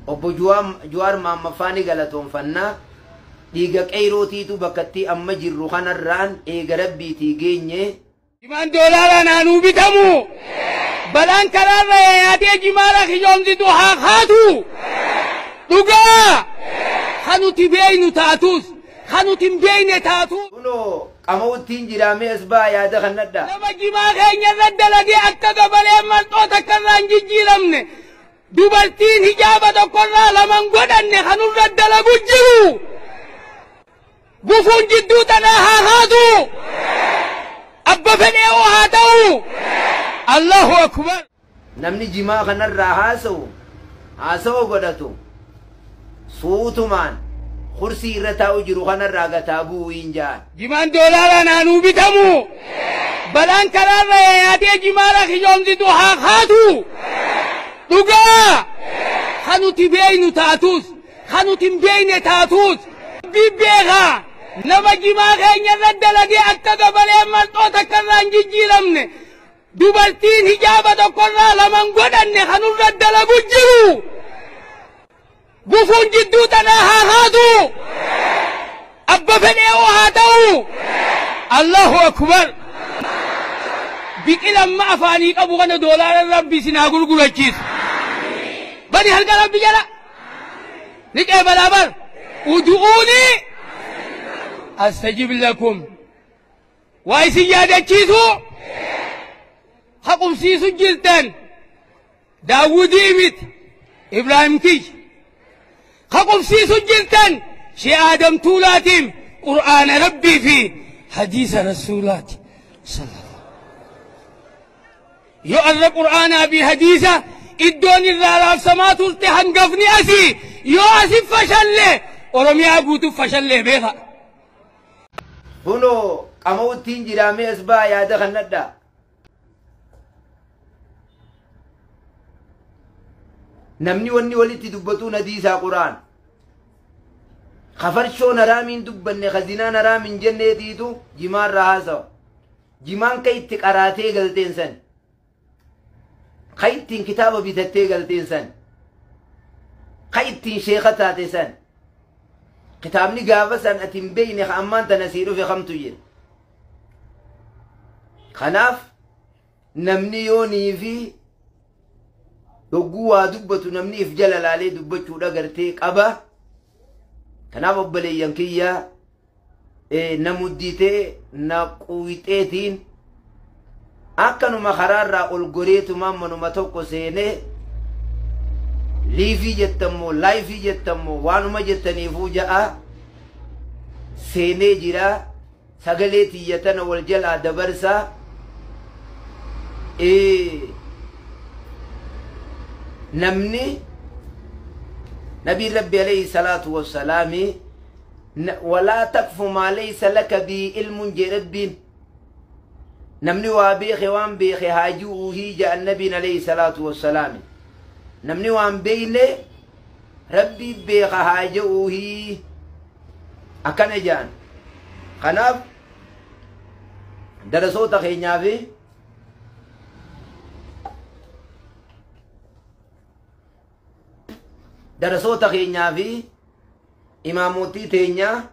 Obbo Juwaar Maammaffaa ni galatoonfanna. Dhiiga qeyrootiitu bakkatti amma jirru kanarraan eega rabbiitii geenye. Jimaan doolaaraan haanuu bitamu. Balaan karaarra yaadee jimaara kijoomsitu haa haatu. Dhugaa! Kan nuti beeynu taatus, kan nuti hin beeyne taatus. Kunoo qama'uttiin jiraamee as ba'a yaada kannadha. Nama jimaa keenya irra dalagee akka gabalee marxoo takka irraa hin jijjiiramne. Dubartiin hijaaba tokkorraa lama hin godhanne kan nurra dalagu jiru. Gufuun jidduu tanaa haa haatu. Abba fedhee hoo haa ta'u. Allahu Akbar. Namni jimaa kanarraa haasa'u haasawa godhatu suutumaan kursii irra taa'u jiru kanarraa gataa bu'uu hin ja'an. Jimaan doolaaraan haanuu bitamu. Balaan karaarra yaadee jimaara kijoomsitu haa haatu. Dhugaa! Kan nuti beeynu taatus, kan nuti hin beeyne taatus. Rabbiin beekaa. Nama jimaa keenya irra dalagee akka gabalee marxoo takka irraa hin jijjiiramne. Dubartiin hijaaba tokkorraa lama hin godhanne kan nurra dalagu jiru. Gufuun jidduu tanaa haa haatu. Abba fedhee hoo haa ta'u. Allahu Akbar. Biqila amma afaanii qabu kana doolaara rabbi isin haa gurgurachiisu. Bani harka rabbi jala. Ni qeebalaa bar. Udu'uuni astajib lakum. Waa isin yaadachiisu haqumsiisu jirtan. Daawudii miti. Ibraahim kiyya. Haqumsiisu jirtan. Shee Aadam Tuulaatiin Qur'aana Rabbii fi hadiisa Rasuulaati. Yoo arra Qur'aanaa fi hadiisa iddoon irraa raabsamaa turte hangafni asii yoo asi fashalle Oromiyaa guutuuf fashallee beeka. Kunoo qama'uttiin jiraamee as ba'a yaada kannadha. Namni wanni walitti dubbatuun hadiisaa Qur'aan. Ka farshoon haraamiin dubbanne ka zinaan haraam hin jenneetiitu jimaarraa haasawa. Jimaan ka itti qaraatee galteen san. Ka ittiin kitaaba bitattee galteen san. Ka ittiin sheeka taate san. Kitaabni gaafa san ati hin beeyne ka ammaan tana sii dhufe kamtu jira. Kanaaf namni yoonii fi yogguu waa dubbatu namni if jala laalee dubbachuudha gartee qaba. Kanaaf obboleeyyan kiyya na mudditee na quwixeetiin akkanuma karaarraa ol goreetumaan manuma tokko seenee liifii jettammoo laayifii jettammoo waanuma jettaniifuu ja'a seenee jira. Sagalee tiyya tana wal jalaa dabarsaa. Namni nabiin rabbi alayhi salaatu wassalaami walaa taqfu maa laysa laka bii ilmun jee rabbiin. Namni waa beeke waan beeke haa ji'uuhii jedhan nabiin alayhi salaatu wassalaami. Namni waan beekne rabbii beeka haa ji'uuhii akkana jedhan. Kanaaf darasoota keenyaa fi darasoota keenyaa fi imaamotii teenyaa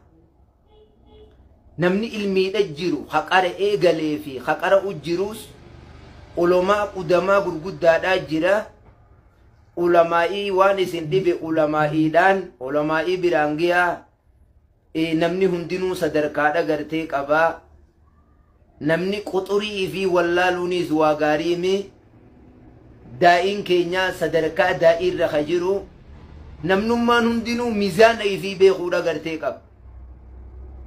namni ilmiidha jiru haqara eegalee fi haqara jirus ulamaa qudamaa gurguddaadhaa jira. Ulamaa'ii waan isin dhibe ulamaa'iidhaan ulamaa'ii biraan giyaa. Namni hundinuu sadarkaadha gartee qabaa. Namni quxurii fi wallaaluunis waa gaariimi. Daa'iin keenyaa sadarkaa daa'iirra ka jiru. Namnummaan hundinuu mizaana ifii beekuudha gartee qaba.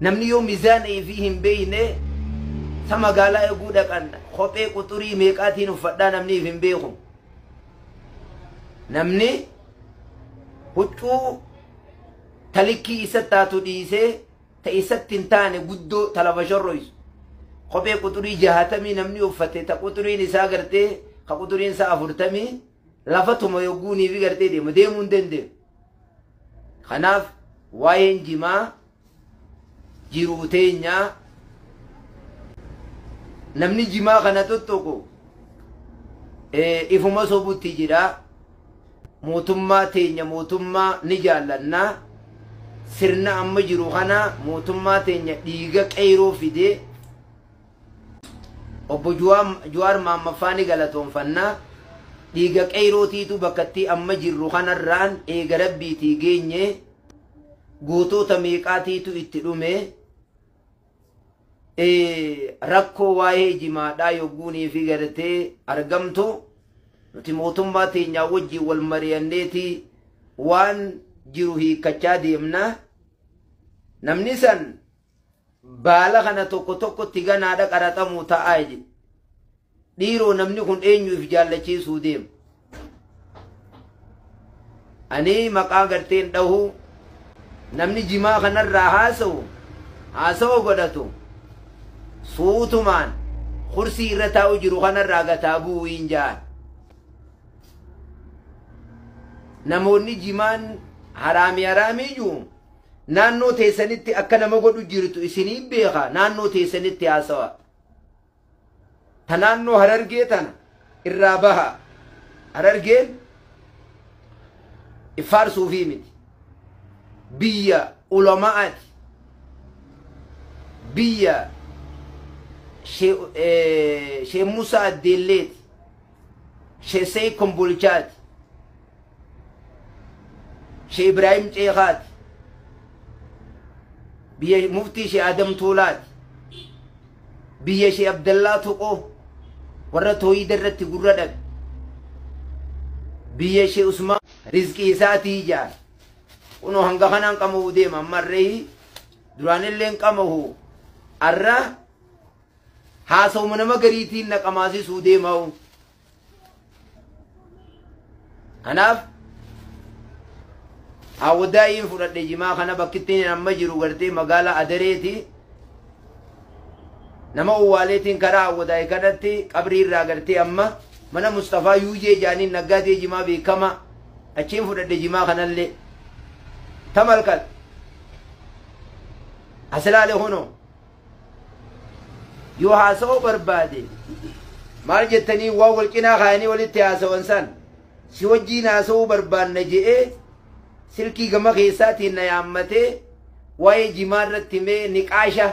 Namni yoo mizaana ifii hin beekne sa magaalaa eeguu dhaqan kophee quxurii meeqaatiin uffadhaa namni if hin beeku. Namni huccuu talikkii isa taatu dhiisee ta isatti hin taane guddoo talafa shorroysu. Kophee quxurii 60 namni uffate ta quxuriin isaa gartee ka quxuriin isaa 40 lafa tuma yogguunii fi gartee deema deemuu hin danda'u. Kanaaf waa'een jimaa jiruu teenyaa namni jimaa kana tuttuqu ifuma sobutti jira. Mootummaa teenya mootummaa ni jaallannaa. Sirna amma jiru kana mootummaa teenya dhiiga qeyroo fidee obbo Jawaar Maammaffaa ni galatoonfannaa. Dhiiga qeyrootiitu bakkatti amma jirru kanarraan eega rabbiitii geenye gootota meeqaatiitu itti dhume. Rakkoo waa'ee jimaadhaa yogguunii fi gartee argamtu nuti mootummaa teenyaa wajjin wal mari'anneeti waan jiru hiikkachaa deemna. Namni san baala kana tokko tokkotti ganaadha qaraxamuu ta'aa jedhe. Dhiiroo namni kun eenyuuf jaallachiisuu deema? Ani maqaa garteen dhahu namni jimaa kanarraa haasa'u haasa'u godhatu suutumaan kursii irra taa'u jiru kanarraa gataa bu'uu hin ja'an. Namoonni jimaan haraami haraamii jiru naannoo teessanitti akka nama godhu jirtu isinii beeka naannoo teessanitti haasawa. Ta naannoo Harargee tana irraa baha. Harargeen ifaarsuufii miti. Biyya ulama'aati. Biyya Shee Musaa Addeelleeti. Shee Seey Kombolchaati. Shee Ibraahim Ceekaati. Biyya muftii Shee Adam Tuulaati. Biyya Shee Abdallaa Tuqoo warra tooyida irratti gurra dhabe. Biyya Shee Usmaan rizqii isaatii ijaara. Kunoo hanga kanaan qama'uu deema ammarree duraanillee hin qama'u arra haasawuma nama gariitiin na qamaasisuu deema'u. Kanaaf hawwadaa'iin fudhadhe jimaa kana bakkittiin amma jiru gartee magaalaa Adareeti. Nama owwaaleetiin karaa hawwadaa'e kanatti qabrii irraa gartee amma mana Mustafaa Yuujee jaaniin naggaatee jimaa beekama achiin fudhadhe jimaa kanallee. Tamalkat asilaale huno yoo haasa'uu barbaade maal jettanii waan wal cinaa kaayanii walitti haasawan san si wajjiin haasa'uu barbaanna je'ee silkii gama keessaatiin na yaammatee waa'ee jimaa irratti mee niqaasha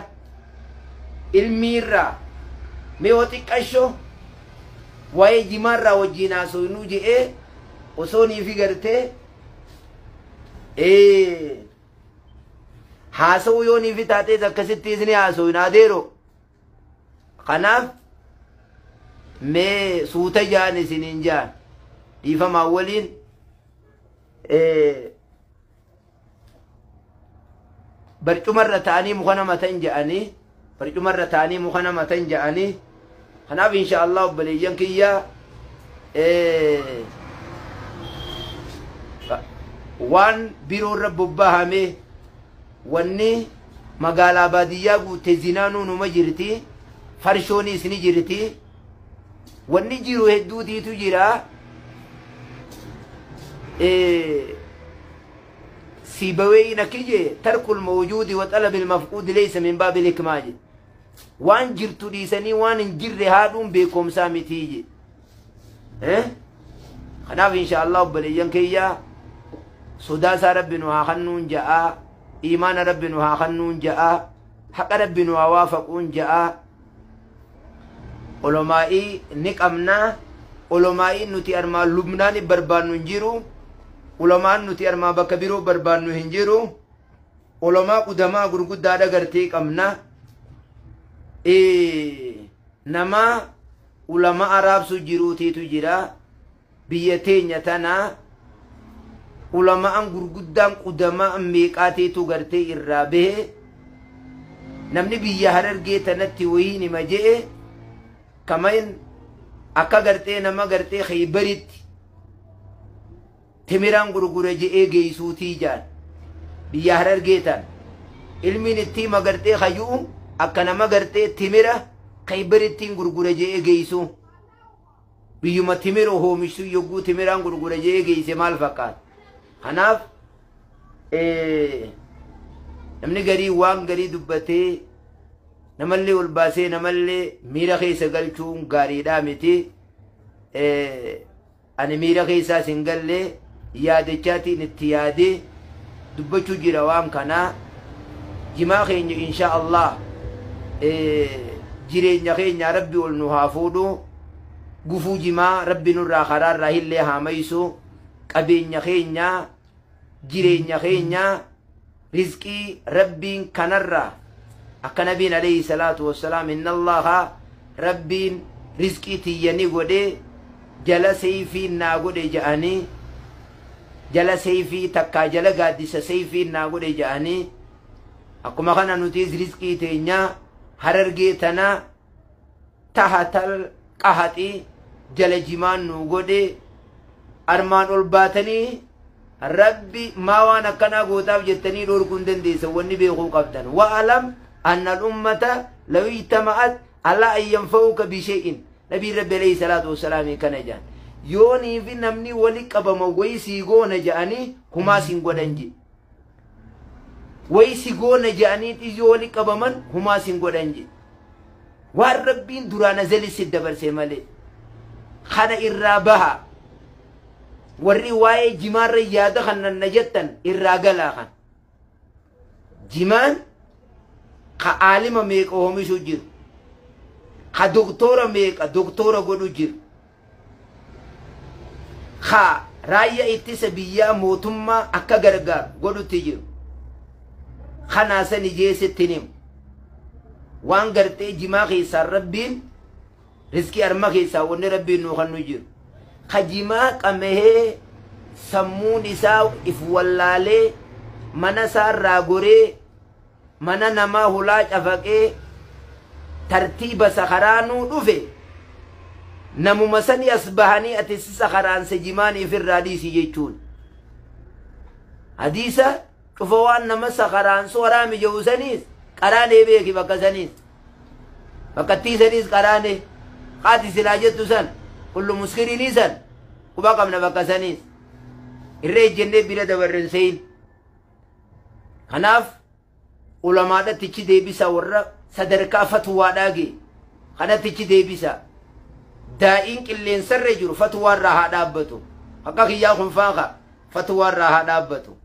ilmii irraa mee yoo xiqqasho waa'ee jimaa irraa wajjiin haasa'uu je'ee osoo niifi gartee haasa'uu yoo niifi taatees akkasitti isni haasa'u hin adeero. Kanaaf mee suuta ja'an isiniin ja'an dhiifamaa waliin barcumarra ta'anii muka nama tan ja'anii barcumarra ta'anii muka nama tan ja'anii. Kanaaf insha Allah obboleeyyan kiyya waan biroo irra bobbahame wanni magaalaa baadiyyaa guute zinaanuu numa jirti, farshoonis ni jirti, wanni jiru hedduutiitu jira. Sibaweyn akije tarkul mawjuudi wa talabil mafquudi laysa min baabil hikmaa je. Waan jirtu dhiisanii waan hin jirre haadhuun beekumsaa mitii je. Kanaaf insha Allah obboleeyyan kiyya sodaasaa rabbi nu haa kennuun ja'a, iimaana rabbi nu haa kennuun ja'a, haqa rabbi nu haa waafaquun ja'a. Olomaa'ii ni qabna. Olomaa'ii nuti armaa lubnaan barbaannu hin jiru. Ulamaan nuti armaa bakka biroo barbaannu hin jiru. Ulamaa qudamaa gurguddaadha gartee qabna. Nama ulama araabsu jiruutiitu jira. Biyya teenya tanaa ulamaan gurguddaan qudamaa meeqaatiitu gartee irraa bahe. Namni biyya Harargee tanatti wayii nima je'e kamain akka gartee nama gartee Khaybaritti timiraan gurgure je'ee geessuutii jaan biyya Harargee tan ilmiin itti magartee hayyuu akka nama gartee timira Khaybarittiin gurgure je'ee geessu biyyuma timira oomishtu yogguu timiraan gurgure je'ee geesse maal fakkaata? Kanaaf namni garii waan garii dubbatee namallee ol baasee namallee miira keessa galchuun gaariidhaa miti. Ani miira keessaas hin galle Yaadachaatiin itti yaadee dubbachuu jira waan kanaa. Jimaa keenya insha Allah jireenya keenya Rabbi ol nu haa fuudhu. Gufuu jimaa Rabbi nurraa karaarraa illee haa maysu. Qabeenya keenya jireenya keenya rizqii Rabbiin kanarraa akka nabiin alayhi salaatu wassalaam inna Allaha Rabbiin rizqii tiyyanii godhee jala seeyfiin naa godhe ja'anii jala seeyfii takkaa jala gaaddisa seeyfiin naa godhe ja'anii akkuma kana nutis rizqii teenyaa Harargee tana tahatal qahaxii jala jimaan nu godhe. Armaan ol baatanii Rabbi maa waan akkanaa gootaaf jettanii dhorkuu hin dandeessan wanni beekuu qabdan. Wa'alam anna al-ummata law ijtama'at ala an yanfa'uka bishay'in. Nabiin Rabbi alayhi salaatu wassalaam kana jedhan. Yoonii fi namni wali qabama wayi sii goona jedhanii humaa siin godhan jedhe. Wayi si goona jedhanii xiyyoo wali qabaman humaa siin godhan jedhe. Waan Rabbiin duraan azali si dabarse malee. Kana irraa baha. Warri waa'ee jimaarra yaada kanan na jettan irraa galaa kan. Jimaan ka aalima meeqa oomishuu jiru. Ka doktora meeqa doktora godhu jiru. Ka raayyaa ittisa biyyaa mootummaa akka gargaaru godhutti jiru. Kanaa san ijeessitti himu. Waan gartee jimaa keessaa Rabbiin rizqii arma keessaa wanni Rabbiin nuu kennu jiru. Ka jimaa qamahee sammuun isaa if wallaalee mana isaarraa goree mana namaa hulaa cafaqee tartiiba sakaraanuu dhufe namuma sani as bahanii ati si sakaraanse jimaan ifirraa dhiisi jechuun. Hadiisa cufa waan nama sakaraansu haraami jedhu saniis qaraanee beeki bakka saniis. Bakkattii saniis qaraanee haati silaa jettu san kullu muskirinii san quba qabna bakka saniis. Irra ejjennee bira dabarren seyin. Kanaaf ulamaadhattichi deebisa warra sadarkaa fatwaadhaa gee kanattichi deebisa. Daa'iin qilleensarra jiru fatwaarraa haa dhaabbatu. Akka kiyyaa kun faanka fatwaarraa haa dhaabbatu.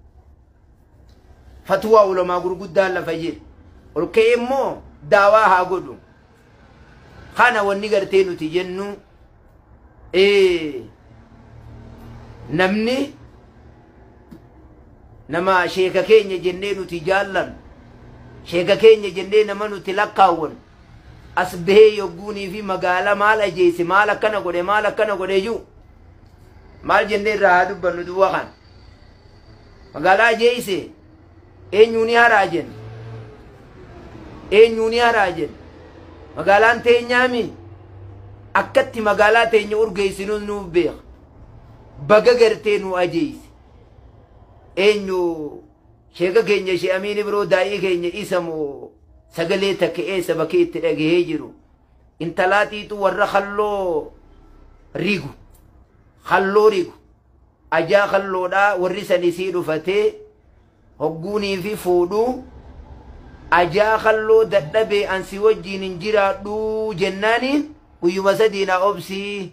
Fatwaa ulamaa gurguddaan lafa jira. Ol ka'ee immoo daawaa haa godhu. Kana wanni gartee nuti jennu namni nama sheeka keenya jennee nuti jaallannu sheeka keenya jennee nama nuti lakkaawwannu as bahee yogguunii fi magaala maal ajeesse maal akkana godhe maal akkana godhe jiru maal jennee irraa haa dubbannu duwwa kana. Magaalaa ajeesse eenyuuni haraa jenna. Eenyuuni haraa jenna. Magaalaan teenyaami akkatti magaalaa teenya urgeessinus nuuf beeka. Baga gartee nu ajeesse. Eenyu sheeka keenya shee Amiin Ibroo daa'ii keenya isa moo sagalee takka eessa bakkee itti dhagahee jiru. Intalaatiitu warra halloo rigu. Halloo rigu. Ajaa halloodhaa warri san isii dhufatee hogguunii fi fuudhuu ajaa halloo dadhabee ansi wajjiin hin jiraadhuu jennaaniin guyyuma sadii na obsii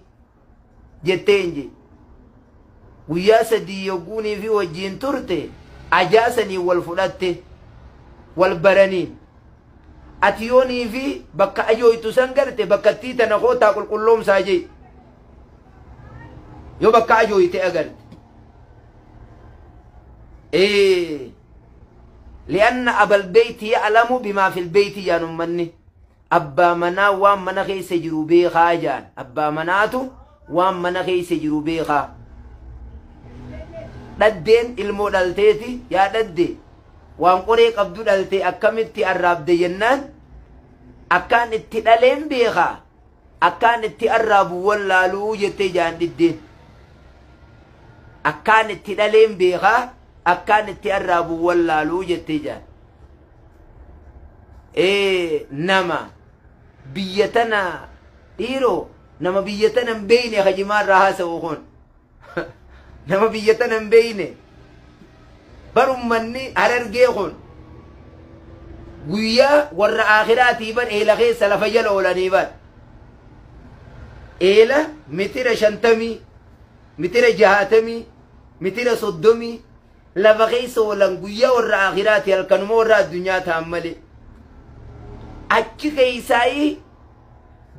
jettee hin jee. Guyyaa sadii yogguunii fi wajjiin turte ajaa sanii wal fudhatte wal baraniin. Ati yoonii fi bakka ajooytu san garte bakka ittii tana kootaa qulqulloomsaa jee. Yoo bakka ajooyte agarte. Li'anna abal beeyti ya'lamu bimaa fil beeyti jaan ummanni. Abbaa manaa waan mana keessa jiru beekaa jaan. Abbaa manaatu waan mana keessa jiru beekaa. Dhaddeen ilmoo dhalteeti yaa dhadde waan qoree qabdu dhalte akkamitti arraabde jennaan akkaan itti dhaleen beekaa akkaan itti arraabu wallaaluu jettee jaan dhiddeen. Akkaan itti dhaleen beekaa akkaan itti arraabu wallaaluu jettee jaan. Nama biyya tana dhiiroo nama biyya tana hin beeyne hajimaarraa haasa'u kun. Nama biyya tana hin beeyne. Barummanni Harargee kun guyyaa warra aakhiraatii bar eela keessa lafa jala oolanii bar. Eela mitira 50 mitira 60 Mitira 30 lafa keessa oolan guyyaa warra akhiraati halkanuma warra addunyaa ta'an malee. Achi keessaayii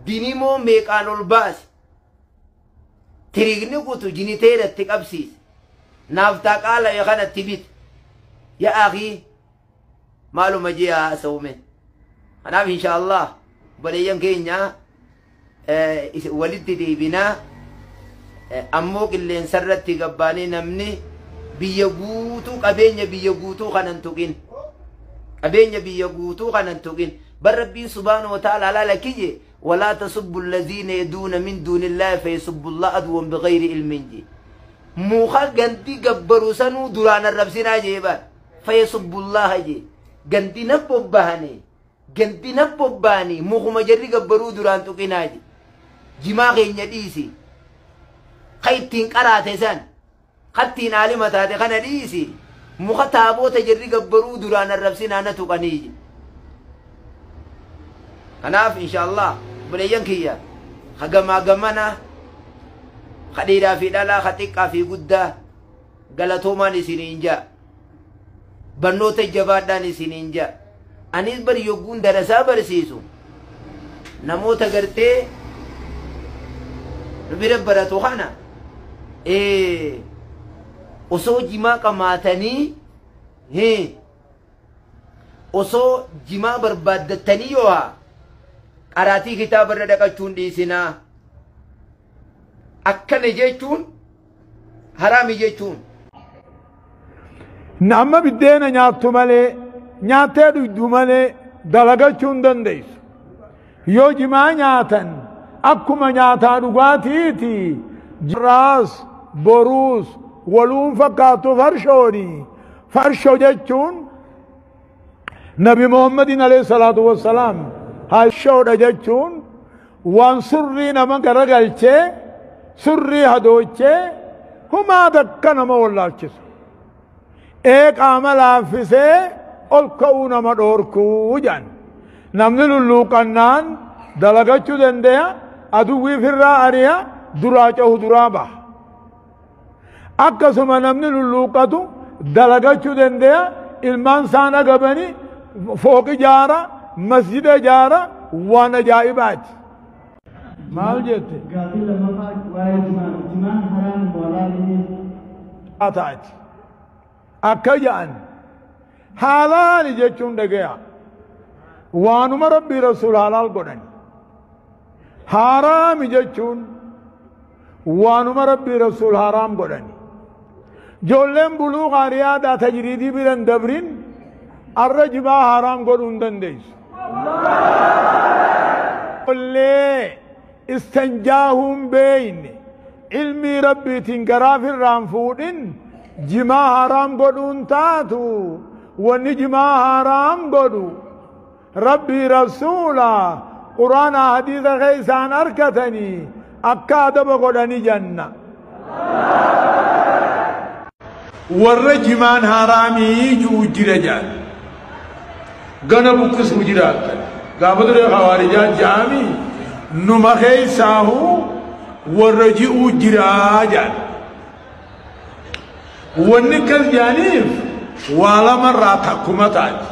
dinimoo meeqaan ol baase. Tiriigni kutu jiniteeratti qabsiise. Naaftaa qaala kanatti bite. Yaa akhii maaluma jee haasa'ume. Kanaaf inshaallah obboleeyyan keenya walitti deebinaa ammoo qilleensarratti gabbaanee namni biyya guutuu qabeenya biyya guutuu kanan tuqin. Qabeenya biyya guutuu kanan tuqin. Bar Rabbiin subhaanahu wa ta'ala laala kiyye walaa tasubbu allaziina yaduuna min duunillaahi fayasubbu allaha adwan bighayri ilmin je. Muka ganti gabbaru sanuu duraan arrabsinaa jee bar. Fayasubbu allaha je. Ganti na bobbahane. Ganti na bobbahane mukuma jarri gabbaruu duraan tuqinaa je. Jimaa keenya dhiisi. Ka ittiin qaraate san. Kattiin aalima taate kana dhiisi. Muka taaboota jarri gabbaruu duraan arrabsinaa na tuqanii je. Kanaaf inshaallah obboleeyyan kiyya ka gamaa gamana ka dhiiraa fi dhalaa ka xiqqaa fi guddaa galatoomaan isiniin ja'a. Barnoota jabaadhaan isiniin ja'a. Anis bari yogguun darasaa barsiisu namoota gartee nu bira baratu kana osoo jimaa qamaatanii osoo jimaa barbaaddatanii yoo haa qaraatii kitaaba irra dhaqachuun dhiisinaa. Akkana jechuun haraami jechuun. Nama biddeena nyaattu malee nyaattee dhugdu malee dalagachuu hin dandeessu. Yoo jimaa nyaatan akkuma nyaataa dhugaatiiti. Raas boruus waluun fakkaatu farshooni. Farshoo jechuun Nabi Muhammadin alayhi salaatu wassalaam haashoodha jechuun waan surrii nama garagalchee surrii hadoochee humaa takka nama wallaalchisu. Ee qaama laaffisee ol ka'uu nama dhoorkuu jedhan. Namni lulluuqannaan dalagachuu danda'a aduwwii firraa ari'a duraa cahu duraa baha. Akkasuma namni lulluuqatu dalagachuu danda'a ilmaan isaan agabanii fooqi ijaara masjida ijaara waan ajaa'ibaati. Maal jette? Gaaffii lammaffaa waa'ee jimaa. Jimaan haraam walaalii. Taati. Akka jedhan halaali jechuun dhagaya. Waanuma Rabbii Rasuul halaal godhan. Haraami jechuun waanuma Rabbii Rasuul haraam godhan. Ijoolleen buluuqa riyaadaa tajriidii biran dabrin arra jimaa haraam godhuu hin dandeessu. Ijoollee istanjaahuun beeyne ilmii Rabbiitiin garaa firraan fuudhin jimaa haraam godhuun taatu. Wanni jimaa haraam godhu Rabbii Rasuula Quraana hadiisa keessaan arkatanii akka adaba godhanii janna. Warra jimaan haraamii ji'u jira jedhan. Gana buqqisuu jiraatan. Gaafa duree hawaarijaa jaamii numa keessaahu warra ji'u jiraa jedhan. Wanni akkas jedhaniif waa lamarraa takkuma taati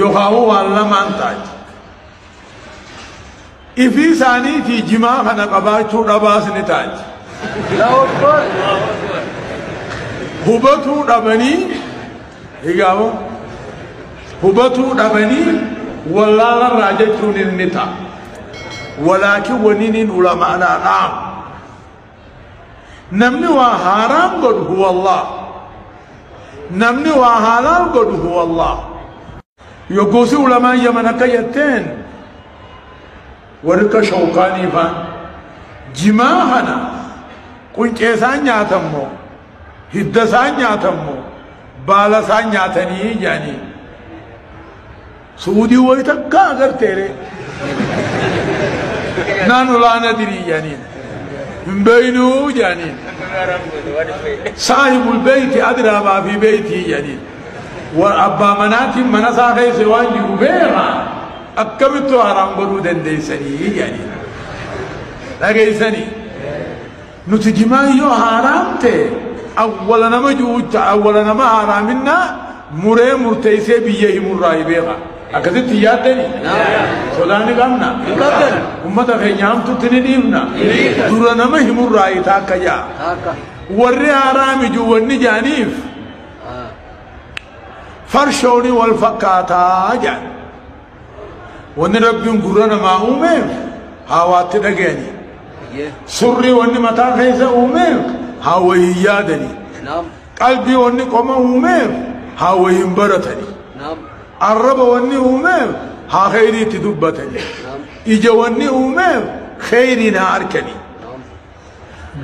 yookaan waan lamaan taati. Ifii isaaniitii jimaa kana qabaachuu dhabaas ni taati. Hubatuu dhabanii egaa hubatuu dhabanii wallaalarraa jechuun inni ta'a. Walaakin wanni inni ulamaadhaa dhaamu. Namni waa haaraam godhu huwa Allah. Namni waa halaal godhu huwa Allah. Yoggosi ulamaan Yaman akka jetteen warri akka Shawkaanii faan jimaa kana quncee isaan nyaatammoo hidda isaan nyaatammoo baala isaan nyaatanii jedhanii. Suudii wayi takka agarteere. Naannoo laana dirii jedhaniin. Hin beeynuu jedhaniin. Saahibul beeyti adraa maa fi beeytii jedhaniin. Abbaa manaatiin mana isaa keessa waan jiru beeka akkamittuu haraam godhuu dandeessanii jedhaniin. Dhageessanii. Nuti jimaan yoo haraam ta'e Awwala nama juucha awwala nama haraaminna muree murteessee biyya himurraa beeka. Akkasitti yaaddani? Sodaa ni qabna. Uummata keenya hamtuutti ni dhiibna. Dura nama himurraa taakka jaa. Warri haraami juuwanni jaaniif farshooni wal fakkaataa jaan. Wanni Rabbiin gurra namaa uumeef hawaatti dhagayani. Surrii wanni mataa keessa uumeef haa wayii yaadani. Qalbii wanni qoma uumeef haa wayiin baratani. Arraba wanni uumeef haa kheyriitti dubbatani. Ija wanni uumeef kheyriin haa arkani.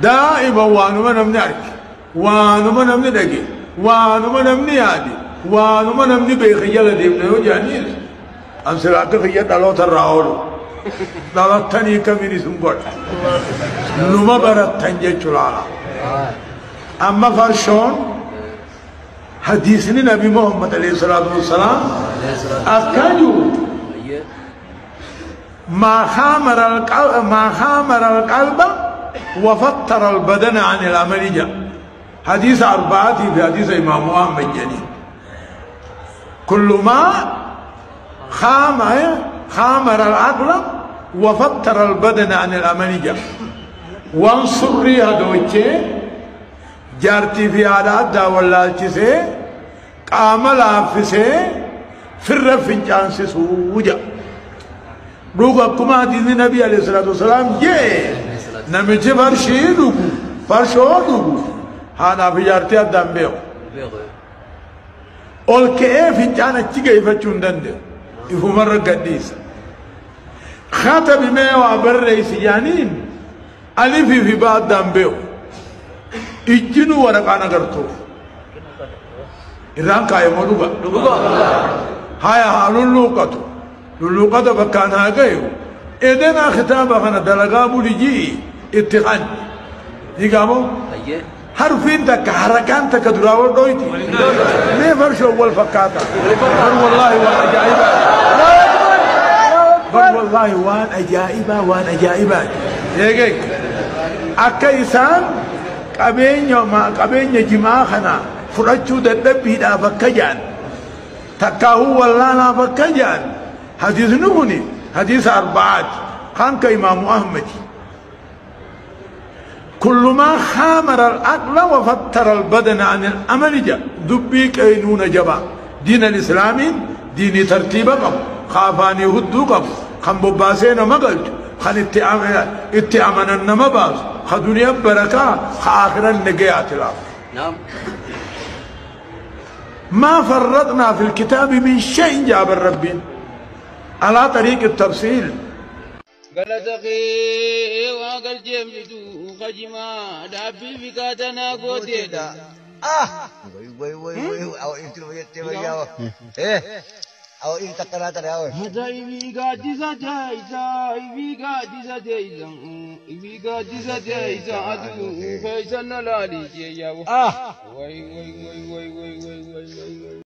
Daa'ima waanuma namni arge, waanuma namni dhage, waanuma namni yaade, waanuma namni beeke jala deemna yoo jaaniis ansila akka kiyya dhaloota irraa oolu. Dhalattanii kamiin isin godha. Numa barattan jechuu laala. Amma farshoon hadiisni Nabi Muhammad alayhi salaatu wassalaam akka jiru ما خامر القلب وفتر البدن عن العمل جاء. حديث أربعة في حديث إمام أحمد جنين. كل ما خامر العقل وفتر البدن عن العمل جاء. وانصري هدوتي جارتي في على دا ولا تسي قام لافسي في الرفنجان سوجا. روغا كما حديث النبي عليه الصلاة والسلام جي نمجي فرشي روغو فرشو روغو هانا في جارتي أدام بيو ol ka'ee fincaan achi geeffachuu hin danda'u. Ifumarra gadhiisa. Katabi mee waa barreessi jaaniin alifii fi baa addaan beeku. Ijjinuu waraqaan agartuuf. Irraan kaayamoo dhuga. Haya haa lulluuqatu. Lulluuqata bakkaan haa gayu. Edenaa kitaaba kana dalagaa bulijii itti qanni. Ni gaamoo? Harfiin takka harakaan takka duraa wal dhoyti. Mee farshoo wal fakkaata. Bar wallaahi waan ajaa'ibaa. Bar wallaahi waan ajaa'ibaa waan ajaa'ibaati. Eegee akka isaan qabeenya jimaa kana fudhachuu dadhabbiidhaaf akka ja'an takkaahuu wallaanaaf akka ja'an hadiisni kuni hadiisa arba'aati kan ka Imaamu Ahmadi. كل ما خامر العقل وفتر البدن عن العمل جاء دبي كينون جبا. دين الإسلام دين ترتيب قب خافاني هدو قب خن بباسين ما قلت خن اتعامنا النما باس خدنيا بركة خآخرا نجيات الأرض. نعم. ما فرطنا في الكتاب من شيء جاب الربين على طريق التفصيل. Galata kee waa galcheemsitu kajimaa dhaabbii fi kaatanaa gooteedha. Wai wai wai wai awa ifti jettee wayyaa eh awa ifti takkanaa tana awa. Mata ibii gaaddisa teessa ibii gaaddisa teessa ibii gaaddisa teessa aduu keessa na laalii jeeyyaa. Wai wai wai wai wai wai wai wai.